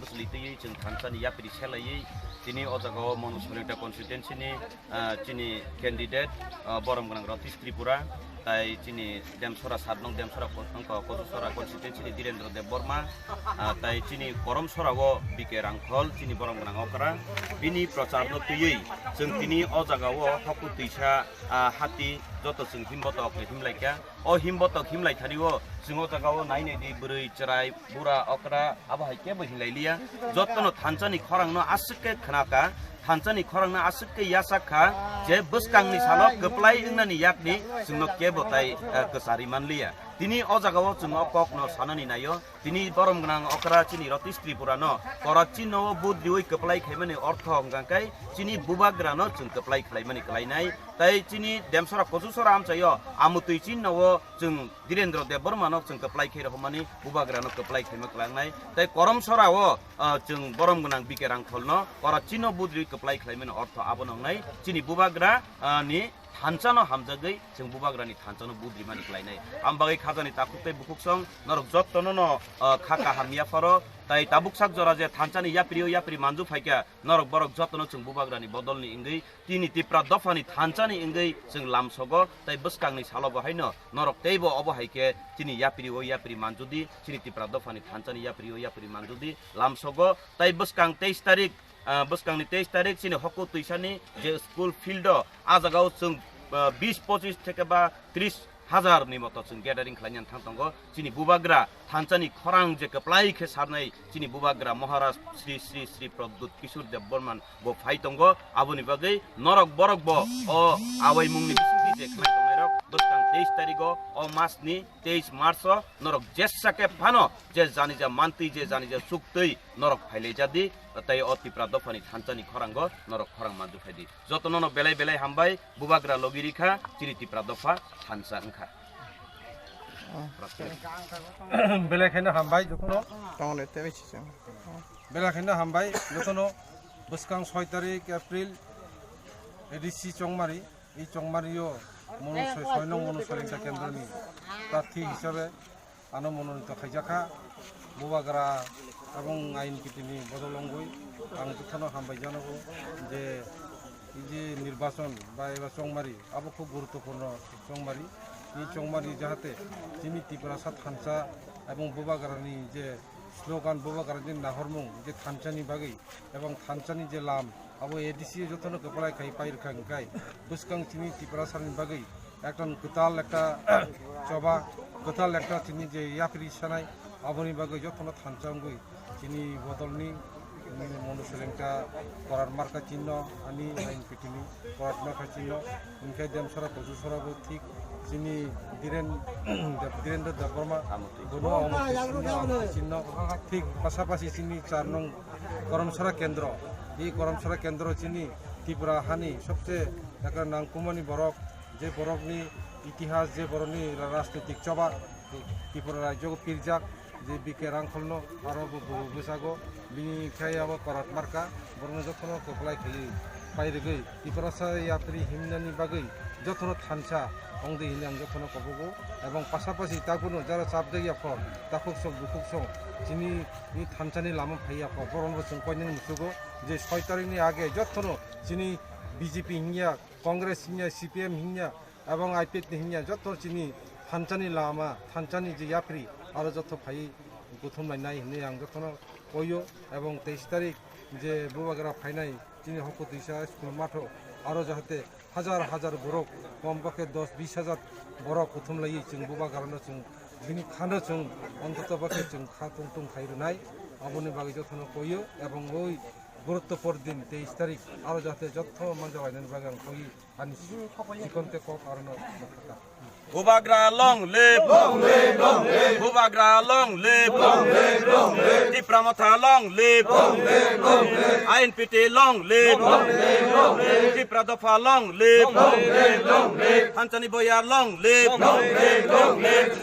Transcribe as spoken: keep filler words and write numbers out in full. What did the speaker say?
bwswlwi twiwi chwng thansa ni yapri selaiwi tini o jaga o Monu Soilengta constituency ni, ah, chini candidate, ah, borom gwnang Ratish Tripura, tai chini Demsora sat nong Demsora ko-, ko-, Kochusora constituency ni Dhirendra Debbarma, ah, tai chini Koromsora o B K Rangkhol, chini borom gwnang okra, bini prochar no twiwi chwng tini o jaga o hoku twisa, ah, hati joto chwng himbotok himlaikha. O himbotok himlaithani o chwng o jaga o nai nai di bwrwi chwrai bura okra abo hai kebo hinlai liya. Jotono thansa ni khorang no aswk khe khna kha, thansa ni khorang no aswk khe yasak kha, je bwskang ni salo kwplai wngnani yakni chwngno kebo tai, eh, kwchari man liya. Tini o jaga o chwng o kok no sanani nai o. Tini borom gwnang okra chini Ratish Tripura no korat chino o budriwi kwplai khaimani ortho hwnkha khe chini bubagra no chwng kwplai khlaimani kwlainai. Tai chini Demsora Kochusora amchaio amutwi chino o chwng Dhirendra Debbarma no chwng kwplai khai rohormani bubagra no kwplai khaima kwlangnai. Tai Koromsora o, ah, chwng borom gwnang B K Rangkhol no korat chino budriwi kwplai khlaimani ortho abo nongnai chini bubagra, ah, ni thansa no hamjagwi chwng bubagra ni thansa no budrimani kwlainai. Am bagwi khajani takhuk tei bukhuk song norok jottono no, ah, kha kaham yapharo tai tabuk sak jora je thansa ni yapri o yapri manju phaikha norok borok jottono chwng bubagra ni bodol ni wngwi tini Tipra dopha ni thansa ni wngwi chwng lamsogo tai bwskang ni salo bo haino norok teibo obo hai khe chini yapri o yapri manjudi chini Tipra dopha ni thansa ni yapri o yapri manjudi lamsogo tai bwskang teis tarik ah, bwskangni teis tarik chini hoku twisani je school field o, ah jaga o chwng, ah, bis pochis theke ba tris hajar ni moto chwng gathering khlaina thang tongo. Chini bubagra thansani khorang je kwplai khe sarnai chini bubagra Maharaj Sri Sri Sri Pradyut Kishore Debbarman bo phai tongo. Aboni bagwi norok borok bo o awaimungni bisingtwi je khlai tongnai rok bwskang teis tarik o, o mas ni teis March o norok jesa khe phano je janija mantwi je janija suktwi norok phailai jadi, tei o Tipra dophani thansani khorango norok khorang manju phaidi. Jotono no belai belai hambai, bubagra logi rikha, chini Tipra dopha thansa wngkha. Belai kheno hambai jotono. Tongre tei bisi se. Belai kheno hambai jotono. Bwskang soi tarik April A D C Chongmari, ei Chongmari o Monu soi, soi nong Monu Soilengta kendroni prarthi hisabe ano mononito khaijakha. Bubagra ebong ain kitini bodol wngwi ang jotono hambai janago je ei je nirbachon ba eba chongmari abo khub guruttopurno chongmari. Ei chongmari jahate chini Tiprasa thansa ebong bubagrani je slogan, bubagrani nahormung je thansani bagwi ebong thansani je lam abo A D C jotono kwplai khai pai rwkha hwnkhe bwskang chini Tiprasani bagwi ekta kwtal ekta choba, kwtal ekta chini je yapri sanai, aboni bagwi jotono thansa wngwi chini bodolni, chini Monu Soilengta korat marka chinno, ani ain pitini korat marka chinno, hwnkhe Demsora Kochusora bo thik chini Dhiren, Dhirendra Debbarma, bono Amoti chinno, Amoti chinno, thik pasapasi chini char nong Koromsora kendro, ei Koromsora kendro chini Tripura hani sobse ekta nangkumani borok, je borokni itihas, je borokni ra-, rajnitik choba Tripura rajyo pirjak, je B K Rangkholno aro bo, bo bwsago bini khai abo korat marka, borokno jotono kwplai khaiwi pai rwgwi Tiprasa yapri himnani bagwi jotono thansa ongdi hini ang jotono kobogo, ebong pasapasi tabuno jara chapjak ya kho, takhuk sok bukhuk sok chini ni thansani lama phai ya kho, borokno chwng koinani musugo je soi tarikni age jotono chini B J P hinya, Congress hinya, C P M hinya, ebong I P F T ni hinya joto chini thansani lama, thansani je yapri aro joto phai kuthum lainai hinwi ang jotono koyo, ebong teis tarik je bubagra phainai chini hoko twisa school matho aro jahate hajar hajar borok kom bakhe dos bis hajar borok kuthum laiwi chwng bubagrano chwng bini khano chwng ontoto bakhe chwng kha tongtong khai rwnai, aboni bagwi jotono koyo ebong oi gurutto por din teis tarik aro jahate joto manja lainani bagwi ang koyo. Ani chikon te kok arono. Bubagra long live! Long live, long live! Bubagra long live! Long live, long live! Tipra Motha long live! Long live, long live! I N P T long live! Long live, long live! Tipra Dopha long live! Long live, long live! Thansani Boyar long live! Long live, long live!